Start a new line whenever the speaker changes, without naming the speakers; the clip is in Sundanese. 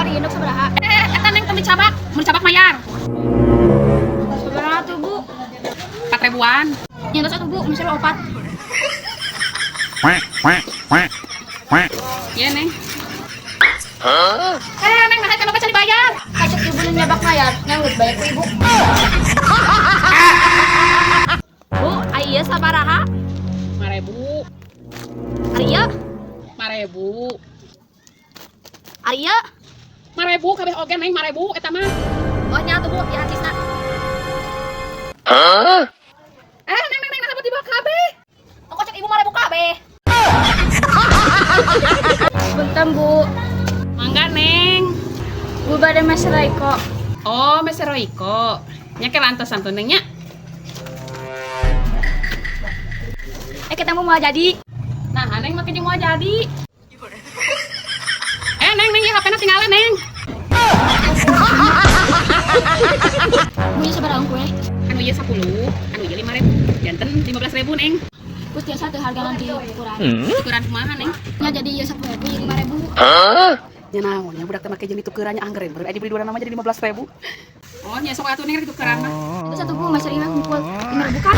Ari endog sabaraha?
Eh, eta Neng teu dicabak, mun dicabak mayar.
Sabaraha tuh, Bu?
4 ribuan.
Nya tos atuh, Bu, misalnya opat.
Quack, quack, quack, quack.
Iya, Neng. Eh, Neng, nah eta can dibayar.
Kacek ibu nu nyabak mayar, nya geus bayar ku ibu. Bu, ari ieu sabaraha?
5.000.
Ari ieu?
5.000.
Ari ieu?
5.000 kabeh oge, Neng, 5.000 eta mah.
Oh, nya atuh, Bu, ya acisna.
Eh, Neng, Neng, Neng, nah dibawa kabeh.
Oh, kocek ibu 5.000 kabeh. Punten, Bu.
Mangga, Neng.
Bu bade meser Royco.
Oh, meser Royco. Nya ke lantosan tuh, Neng, nya.
Eh, kita mau jadi.
Nah, Neng make jeung moal jadi. Eh, Neng, Neng, ieu HP-na tinggalan, Neng.
Bu, ieu sabaraha kue?
Anu ieu 10, anu ieu 5.000. Janten 15.000, Neng.
Terus biasa tuh harga nanti ukuran.
Ukuran kumaha, Neng?
Nya jadi ieu 10.000, ieu 5.000.
Nya naon nya budak teh make jeung ditukeran nya angger bener dibeli dua nama jadi 15.000. Oh, nya sok atuh Neng ditukeran mah.
Itu satu Bu, meser ieu kumpul 5.000 kan?